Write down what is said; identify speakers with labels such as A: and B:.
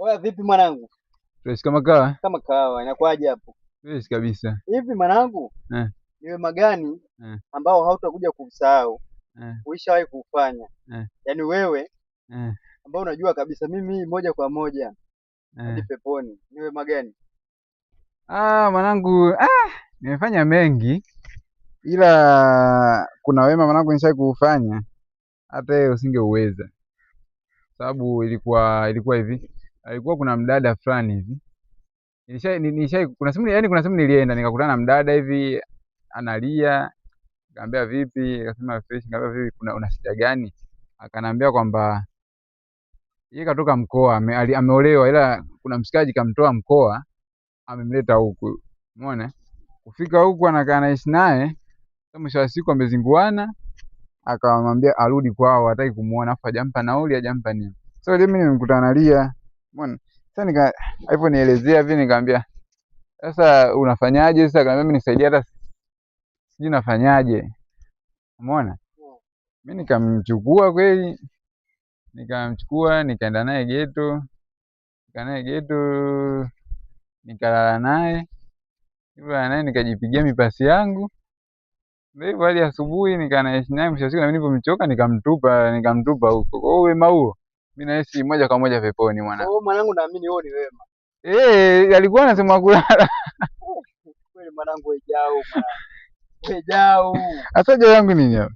A: Oya, vipi mwanangu?
B: Fresh kama kawa.
A: Kama kawa, inakuwaje hapo?
B: Fresh kabisa.
A: Hivi mwanangu,
B: Eh.
A: ni wema gani
B: Eh.
A: ambao hautakuja kusahau
B: Eh.
A: ulishawahi kuufanya?
B: Eh.
A: Yaani wewe
B: Eh.
A: ambao unajua kabisa mimi moja kwa moja hadi
B: Eh.
A: peponi. Ni wema gani?
B: Ah, mwanangu, nimefanya mengi ila kuna wema mwanangu nishawahi kuufanya hata wewe usingeuweza. Sababu ilikuwa hivi. Alikuwa kuna mdada fulani hivi. Nilishai kuna sehemu, yani kuna sehemu nilienda nikakutana na mdada hivi analia, nikamwambia vipi, akasema fresh, nikamwambia vipi, kuna una shida gani? Akanambia kwamba yeye katoka mkoa, ameolewa ila kuna mshikaji kamtoa mkoa amemleta huku. Umeona? Kufika huku anakaa anaishi naye, mwisho wa siku amezinguana, akamwambia arudi kwao, hataki kumuona, afu hajampa nauli, hajampa nini. So mimi nimemkuta analia. Umeona? Sasa nika alivyonielezea vile nikamwambia sasa unafanyaje sasa? Akaniambia mimi nisaidie, hata sijui nafanyaje. Umeona? Mimi nikamchukua kweli, nikamchukua nikaenda naye geto, nikaa naye geto, nikalala naye hivyo naye nikajipigia mipasi yangu. Ndio hivyo hadi asubuhi nikaa naishi naye, mwisho wa siku na mimi nilipomchoka nikamtupa huko. Kwa hiyo wema huo mimi naishi moja kwa moja peponi mwana.
A: Kwa mwanangu, naamini wewe ni wema.
B: Eh, alikuwa anasema kulala.
A: Kweli mwanangu, wewe jau mwanangu. Wewe jau.
B: Sasa jau yangu nini hapo?